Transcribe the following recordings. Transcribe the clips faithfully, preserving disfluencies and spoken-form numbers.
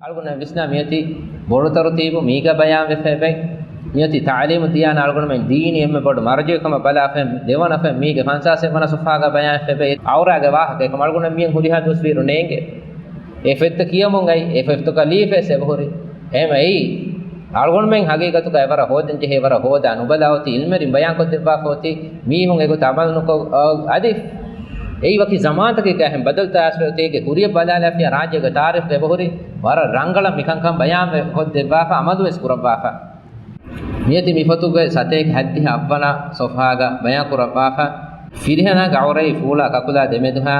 އަޅުގަނޑަށް ވިސްނާ މިއޮތީ ބޮޑު ތަރުތީބު މީގަ ބަޔާންވެފައި ބައި. މިއޮތީ ތަޢުލީމު ދިޔާނަ އަޅުގަނޑުމެން ދީނީ އެންމެ ބޮޑު މަރުޖަޢު ކަމަށް ބަލާފައި ދެވަނަ ފައި މީގެ ފަންސާސް އެއްވަނަ ސޮފްހާގަ ބަޔާންވެފައި ބައި. އައުރާގެ ވާހަކަ އެކަމަ އަޅުގަނޑަށް މިއަން ހުރިހާ ދުވަސް ވީއިރު ނޭނގެ. އެ ފޮތްތައް ކިޔަމުން އައި، އެ ފޮތްތަކަށް ލީފައިސް އެބަހުރި. އެހެމަ އެއީ، އަޅުގަނޑުމެން ހަގީގަތުގަ އެވަރަށް ހޯދަން ޖެހޭ، އެވަރަށް ހޯދާ ނުބަލާ އޮތީ، އިލްމެރިން ބަޔާންކޮށްދެއްވާފަ އޮތީ، މީހުން އެގޮތަށް އަމަލު ނުކޮށް، އަ، އަދި އެއީ ވަކި ޒަމާންތަކެއްގަ އެހެން ބަދަލުތައް އައިސްފަ އޮތީ، އޭގެ ކުރިޔަށް ބަލާލާފިޔާ ރާއްޖޭގެ ތާރީޚުގަ އެބަހުރި ވަރަށް ރަނގަޅަށް މިކަންކަން ބަޔާންވެ ކޮށްދެއްވާފަ، އަމަލުވެސް ކުރައްވާފަ. މިއޮތީ މި ފޮތުގެ ސަތޭކަ ހަތްދިހަ އަށްވަނަ ސޮފްހާގަ ބަޔާން ކުރައްވާފަ. ފިރިހެނާގެ އައުރައީ ފޫޅާ ކަކުލާ ދެމެދުހާ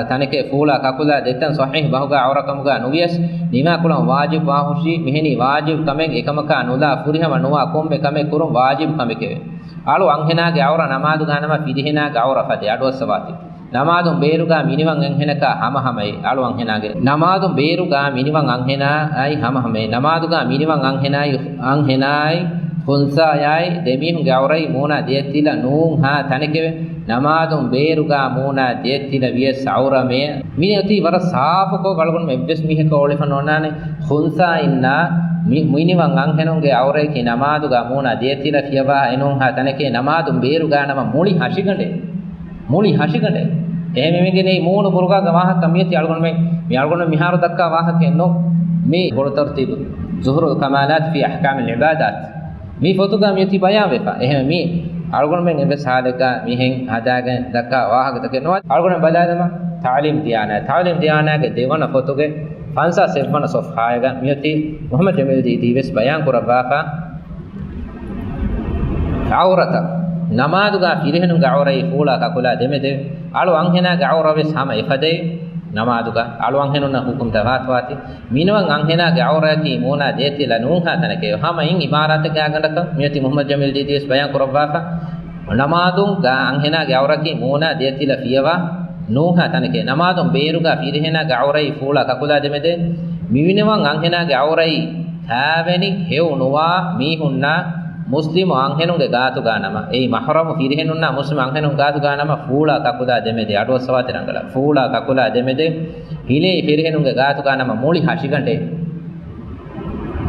ތަނެކޭ. ފޫޅާ ކަކުލާ ދެތަން ޞަޙީޙު ބަހުގާ އައުރަކަމުގާ ނުވިޔަސް، ނިމާކުޅަން ވާޖިބު ވާހުށީ، މިހެނީ ވާޖިބު ކަމެއް އެކަމަކާ ނުލާ ފުރިހަމަ ނުވާ ކޮންމެ ކަމެއް ކުރުން ވާޖިބު ކަމެކެވެ. އަޅު އަންހެނާގެ އައުރަ ނަމާދުގާ ނަމަ ފިރިހެނާގެ އައުރަ ފަދަ އަޑުއައްސަވާތި. ނަމާދުން ބޭރުގާ މިނިވަން އަންހެނަކާ ހަމަހަމައޭ. އަޅު އަންހެނާގެ ނަމާދުން ބޭރުގާ މިނިވަން އަންހެނާއާއި ހަމަހަމައޭ. ނަމާދުގާ މިނިވަން އަންހެނާއި، އަންހެނާއި ޚުންސާއާއި ދެމީހުންގެ އައުރައީ މޫނާ ދެއަތްތިލަ ނޫންހާ ތަނެކެވެ. ނަމާދުން ބޭރުގާ މޫނާ ދެއަތްތިލަ ވިޔަސް އައުރަ މެޔަ. މި އޮތީ ވަރަށް ސާފުކޮށް އަޅުގަނޑު އެއްވެސް މީހަކަށް އޮޅިފަ ނޯންނާނެ. ޚުންސާއިންނާ މި، މިނިވަން އަންހެނުންގެ އައުރަޔަކީ ނަމާދުގާ މޫނާ ދެއަތްތިލަ ފިޔަވާ އެނޫންހާ ތަނެކޭ. ނަމާދުން ބޭރުގާ ނަމަ މުޅި ހަށިގަނޑޭ. މުޅި ހަށިގަނޑެއް. އެހެންވެގެން އެއީ މޫނު ބުރުގާގެ ވާހަކަ މިއޮތީ އަޅުގަނޑުމެން، މި އަޅުގަނޑު މިހާރު ދައްކާ ވާހަކައެއް ނޫން. މި ބޮޑު ތަރުތީބު ޒުހުރުލް ކަމާލާތު ފީ އަޙްކާމިލް ޢިބާދާތު. މި ފޮތުގަ މިއޮތީ ބަޔާންވެފަ. އެހެން މި އަޅުގަނޑުމެން އެއްވެސް ހާލެއްގަ މިހެން ހަދާގެން ދައްކާ ވާހަކަތަކެއް ނުވާ. އަޅުގަނޑު ބަލާލަމާ ތަޢުލީމް ދިޔާނާ. ތަޢުލީމް ދިޔާނާގެ ދެވަނަ ފޮތުގެ ފަންސާސް އެއްވަނަ ޞަފްޙާއެއްގަ މިއޮތީ މުޙައްމަދު ޖަމީލް ދީދީ ވެސް ބަޔާން ކުރައްވާފަ. ޢައުރަތައް. ނަމާދުގާ ފިރިހެނުންގެ ޢައުރައީ ފޫޅާ ކަކުލާ ދެމެދެވެ. އަޅު އަންހެނާގެ ޢައުރަވެސް ހަމަ އެފަދައި. ނަމާދުގަ އަޅު އަންހެނުންނަށް ޙުކުމް ދަވާތުވާތީ. މިނިވަން އަންހެނާގެ ޢައުރަޔަކީ މޫނާ ދެއަތްތިލަ ނޫންހާ ތަނެކެވެ. ހަމަ އިން ޢިބާރާތެއްގެ ގާގަނޑަކަށް މިއޮތީ މުޙައްމަދު ޖަމީލް ދީދީ ވެސް ބަޔާން ކުރައްވާފަ. ނަމާދުގަ އަންހެނާގެ ޢައުރަޔަކީ މޫނާ ދެއަތްތިލަ ފިޔަވާ ނޫންހާ ތަނެކެވެ. ނަމާދުން ބޭރުގަ ފިރިހެނާގެ ޢައުރައީ ފޫޅާ ކަކުލާ ދެމެދެވެ. މިނިވަން އަންހެނާގެ ޢައުރައީ ތާވެނި ހެޔޮ ނުވާ މީހުންނާ މުސްލިމު އަންހެނުންގެ ގާތުގާ ނަމަ، އެއީ މަޙްރަމު ފިރިހެނުންނާ މުސްލިމު އަންހެނުން ގާތުގާ ނަމަ، ފޫޅާ ކަކުލާ ދެމެދެ އަޑުއައްސަވާތި ރަނގަޅަށް. ފޫޅާ ކަކުލާ ދެމެދެ ހިލޭ ފިރިހެނުންގެ ގާތުގާ ނަމަ މުޅި ހަށިގަނޑޭ.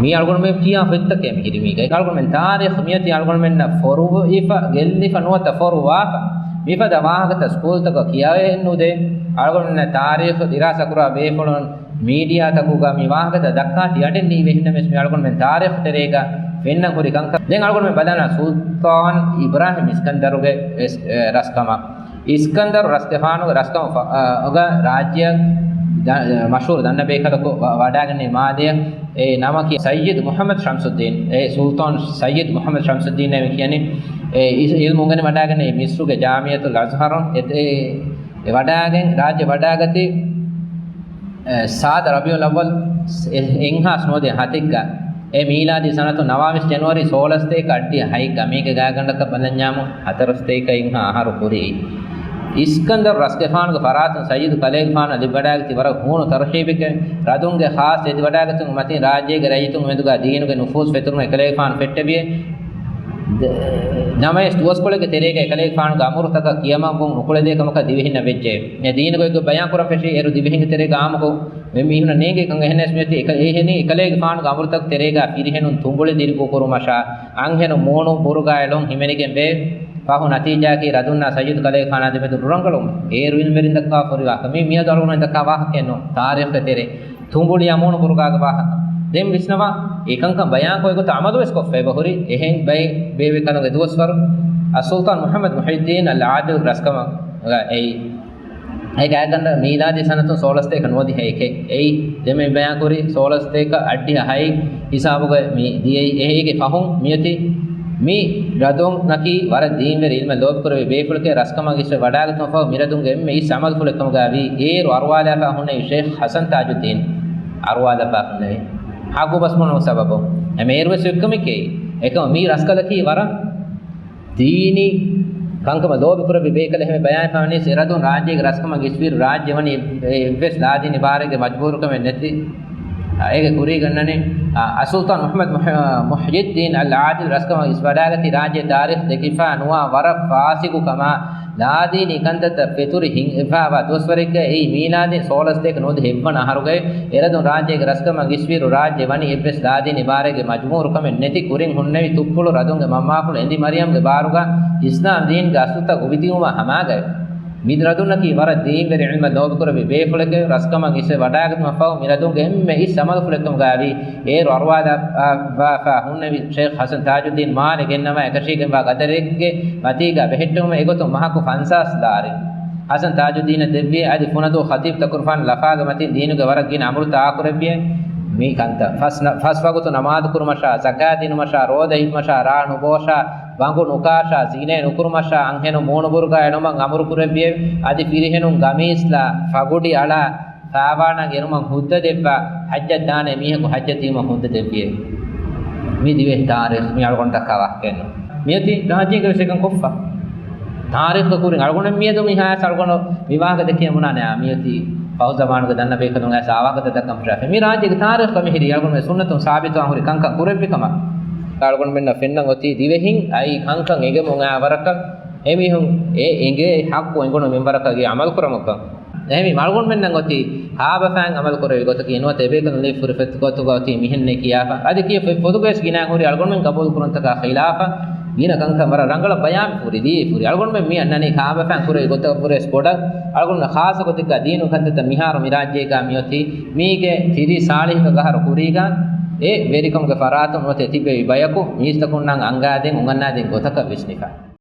މީ އަޅުގަނޑުމެން ކިޔާ ފޮތްތަކެއް މި ހިރި މީގައި. އަޅުގަނޑުމެން ތާރީޚު މިއޮތީ އަޅުގަނޑުމެންނަށް ފޮރުވިފަ، ގެއްލިފަ ނުވަތަ ފޮރުވާފަ. މިފަދަ ވާހަކަތައް ސްކޫލްތަކަށް ކިޔަވައެއް ނުދޭ. އަޅުގަނޑުމެންނަށް ތާރީޚު ދިރާސާ ކުރާ ބޭފުޅުން މީޑިއާތަކުގަ މި ވާހަކަތައް ދައްކާތީ އަޑެއް ނީވެ. އެހެންނަމަވެސް މި އަޅުގަނޑުމެން ތާރީޚު ތެރޭގަ ފެންނަން ހުރި ކަންކަން. ދެން އަޅުގަނޑުމެން ބަލާނަން ސުލްޠާން އިބްރާހިމް އިސްކަންދަރުގެ ވެސް، އެ، ރަސްކަމަށް. އިސްކަންދަރު ރަސްގެފާނުގެ ރަސްކަމަށް ފަ-، އަ، އޮގަ ރާއްޖެއަށް ދަ-، އެ، މަޝްހޫރު ދަންނަ ބޭކަލަކު ވަ-، ވަޑާގެންނެވި މާލެއަށް އެ ނަމަކީ ސައްޔިދު މުޙައްމަދު ޝަމްސުއްދީން، އެ ސުލްޠާން ސައްޔިދު މުޙައްމަދު ޝަމްސުއްދީން ނަމެއް ކިޔަނީ. އެ އިސް-، އިލްމު އުނގެނި ވަޑާގެންނެވި މިސްރުގެ ޖާމިޢަތުލް އަޒްހަރުން އެ، އެ އެ ވަޑާގެން ރާއްޖެ ވަޑާގަތީ، އެ، ސާދަ ރަބީޢުލް އައްވަލް އެ، އެއްހާސް ނުވަދިހަ ހަތެއްގަ، އެ މީލާދީ ސަނަތު ނަވާވީސް ޖެނުއަރީ ސޯޅަ ސަތޭކަ އަށްޑިހަ ހައެއްގަ، މީގެ ގާގަނޑަކަށް ބަލަންޏާމު ހަތަރު ސަތޭކަ އެއްހާ އަހަރު ކުރީ. އިސްކަންދަރު ރަސްގެފާނުގެ ފަރާތުން ސައްޔިދު ކަލޭގެފާނަށް ލިބިވަޑާގަތީ ވަރަށް ހޫނު ތަރުހީބެކެވެ. ރަދުންގެ ޚާއްޞަ އެދިވަޑާގަތުމުގެ މަތިން ރާއްޖޭގެ ރައްޔިތުންގެ މެދުގަ ދީނުގެ ނުފޫޒު ފެތުރުމަށް އެކަލޭގެފާނު ފެއްޓެވިއޭ. ދ-، ނަމަވެސް ދުވަސްކޮޅެއްގެ ތެރޭގަ އެކަލޭގެފާނުގެ އަމުރުތަކަށް ކިޔަމަންވުން ނުކުޅެދޭ ކަމަކަށް ދިވެހިންނަށް ވެއްޖެ. އެ ދީނުގެ އެއްގޮތް ބަޔާން ކުރަން ފެށީ އޭރު ދިވެހިންގެ ތެރޭގަ އާއްމުކޮށް މި މީހުންނަށް ނޭނގޭ ކަން. އެހެނެސް މިއޮތީ އެކަ-، އެހެނީ އެކަލޭގެފާނުގެ އަމުރުތަކުގެ ތެރޭގަ ފިރިހެނުން ތުނބުޅި ދިރިގުޅުކުރުމަށާ އަންހެނުން މޫނު ބުރުގާ އެޅުން ހިމެނިގެން ވޭ. ފަހު ނަތީޖާއަކީ ރަދުންނާ ސައްޔިދު ކަލޭގެފާނާ ދެމެދު ނުރަނގަޅުމުން. އޭރު އިލްމެރިން ދައްކާ ފޮރިވާކަށް. މީ މިއަދު އަޅުގަނޑުމެން ދައްކާ ވާހަކައެއް ނޫން. ތާރީޚުގެ ތެރޭ. ތުނބުޅިއާ މޫނު ބުރުގާގެ ވާހަކަ. ދެން ވިސްނަވާ، އެކަންކަން ބަޔާންކޮށް އެގޮތަށް އަމަލުވެސް ކޮށްފަ އެބަހުރި. އެހެން ބައެއް ބޭބެ ކަލުންގެ ދުވަސްވަރު އައްސުލްޠާން މުޙައްމަދު މުޙިއްޔިއްދީން އަލް އާދިލް ރަސްކަމަށް އެއީ. އެ ގާތްގަނޑަށް މީލާދީ ސަނަތުން ސޯޅަ ސަތޭކަ ނުވަދިހައެކެ. އެއީ ދެން މި ބަޔާންކުރި ސޯޅަ ސަތޭކަ އައްޑިހަ ހައެއް ހިސާބުގައި މި ދިޔައީ. އެއީގެ ފަހުން މިއޮތީ މި ރަދުންނަކީ ވަރަށް ދީންވެރި އިލްމެއް ލޯބިކުރެވޭ ބޭފުޅެކޭ. ރަސްކަމަށް އިސްވެ ވަޑާގަތުމަށް ފަހު މި ރަދުންގެ އެންމެ އިސް އަމަލުފުޅެއް ކަމުގައި ވީ. އޭރު އަރުވާލާފަ ހުންނެވި ޝޭޚް ޙަސަން ތާޖުއްދީން އަރުވާލައްވާފަ ހުންނެވި. ހައްގުބަސް ބުނުމުގެ ސަބަބުން. އެމެ އޭރުވެސް އެއްކަމެކޭ. އެކަމަ މީ ރަސްކަލަކީ ވަރަށް ދީނީ ކަންކަމަށް ލޯބިކުރެއްވި ބޭކަލެއް. އެހެން ބަޔާންވެފަ ވަނީސް އެ ރަދުން ރާއްޖޭގެ ރަސްކަމަށް އިސްވިއިރު ރާއްޖެ ވަނީ އެއްވެސް ލާދީނީ ބާރެއްގެ މަޖުބޫރުކަމެއް ނެތި އޭގެ ކުރީގަންނަނީ، އަ، އައްސުލްޠާން މުޙައްމަދު މުޙް-، މުޙްޔިއްދީން އަލް އާދިލް ރަސްކަމަށް އިސް ވަޑާގަތީ ރާއްޖެ ތާރީޚް ދެކިފާ ނުވާ ވަރަށް ފާސިގު ކަމާ، ލާދީނީ ކަންތައްތައް ފެތުރި ހިނގިފާވާ ދުވަސްވަރެއްގައި، އެއީ މީލާދީން ސޯޅަސަތޭކަ ނުވަދިހަ އެއްވަނަ އަހަރުގައި އެރަދުން ރާއްޖޭގެ ރަސްކަމަށް އިސްވިއިރު، ރާއްޖެ ވަނީ އެއްވެސް ލާދީނީ ބާރެއްގެ މަޖުމޫރުކަމެއް ނެތި ކުރިން ހުންނެވި ތުއްޕުޅު ރަދުންގެ މަންމާފުޅު އެނދި މަރިޔަމްގެ ބާރުގަ އިސްލާމް ދީންގެ އަސްލުތައް އުވިދިޔުމާ ހަމާގައި. މި ރަދުންނަކީ ވަރަށް ދީންވެރި ޢިލްމަށް ލޯބިކުރެއްވި ބޭފުޅެކޭ. ރަސްކަމަށް އިސްވެ ވަޑާގަތުމަށް ފަހު މި ރަދުންގެ އެންމެ އިސް ޢަމަލުފުޅެއްކަމުގައިވީ އޭރު އަރުވާލާފާ ހުންނެވި ޝޭޚް ޙަސަން ތާޖުއްދީން މާލެ ގެންނަވާ އެކަށީގެންވާ ގަދަރެއްގެ މަތީގަ ބެހެއްޓުމަށް އެގޮތުން މަހަކު ފަންސާސް ލާރި. ޙަސަން ތާޖުއްދީނަށް ދެއްވި އަދި ފުނަދޫ ޚަތީބު ތަކުރުފާނު ލަފާގެ މަތިން ދީނުގެ ވަރަށް ގިނަ އަމުރުތައް އާކުރެއްވިއޭ. މި ކަންތައް ފަސް ނަ-، ފަސް ވަގުތު ނަމާދު ކުރުމަށާ، ޒަކާތް ދިނުމަށާ، ރޯދަ ހިފުމަށާ، ރާ ނުބޯށާ، ވަނގު ނުކާށާ، ޒިނޭ ނުކުރުމަށާ، އަންހެނުން މޫނުބުރުގާ އެޅުމަށް އަމުރު ކުރެއްވިއޭ. އަދި ފިރިހެނުން ގަމީސްލާ، ފަގުޑި އަޅާ، ފާވާނަށް އެރުމަށް ހުއްދަ ދެއްވާ، ޙައްޖަށް ދާނެ މީހަކު ޙައްޖަށް ދިޔުމަށް ހުއްދަ ދެއްވިއޭ. މި ދިވެހި ތާރީޚް މި އަޅުގަނޑު ދައްކާ ވާހަކައެއް ނޫން. މިއޮތީ ރާއްޖޭގެ ވެސް އެކަން ކޮށްފަ. ތާރީޚްގެ ކުރިން އަޅުގަނޑު މިއަދު މިހާޔަސް އަޅުގަނޑު މި ވާހަކަ ދެކެމުނާނެ، އާ، މިއޮތީ ފަހު ޒަމާނުގެ ދަންނަ ބޭކަލުން އައިސް އާ ވާހަކަ ދައްކަން ފުށާފަ. މި ރާއްޖޭގެ ތާރީޚްގަ މިހިރީ އަޅުގަނޑުމެން ސުންނަތުން ސާބިތުވާން ހުރި ކަންކަން ކުރެއްވި ކަމަށް. އަޅުގަނޑުމެންނަށް ފެންނަން އޮތީ ދިވެހިން އައި ކަންކަން އެނގެމުން އާ ވަރަކަށް އެމީހުން އެ އެނގޭ ޙައްޤު އެނގުނު މިންވަރަކަށް އަމަލު ކުރަމުންކަން. އެހެންވީމަ އަޅުގަނޑުމެންނަށް އޮތީ ހާބަފައިން އަމަލު ކުރެވި ގޮތަކީ ނުވަތަ އެބޭކަލުން ލިބިފުރި ފޮތުގަތުގަ އޮތީ މިހެންނޭ ކިޔާފަ. އަދި ކިޔެފަ ފޮތުގައި ގިނަ ހުރި އަޅުގަނޑުމެން ގަބޫލު ކުރުންތަކާ ޚިލާފަށް ގިނަ ކަންކަން ވަރަށް ރަނގަޅަށް ބަޔާން ފުރި، ލިޔެފުރި. އަޅުގަނޑުމެން މި އަންނަނީ ހާބަފައިން ކުރެވި ގޮތަށްވުރެ ވެސް ބޮޑަށް. އަޅުގަނޑުމެން ޚާއްޞަ ގޮތެއްގަ ދީނު ކަންތައްތައް މިހާރު މި ރާއްޖޭގަ މިއޮތީ މީގެ ތިރީސް ސާޅީސް އަހަރު ކުރީގަ އެ ވެރިކަމުގެ ފަރާތުން ނުވަތަ ތިބެވި ބަޔަކު މީސްތަކުންނަށް އަންގާދޭން އުނގަންނާދޭން ގޮތަކަށް ވިސްނިފަ.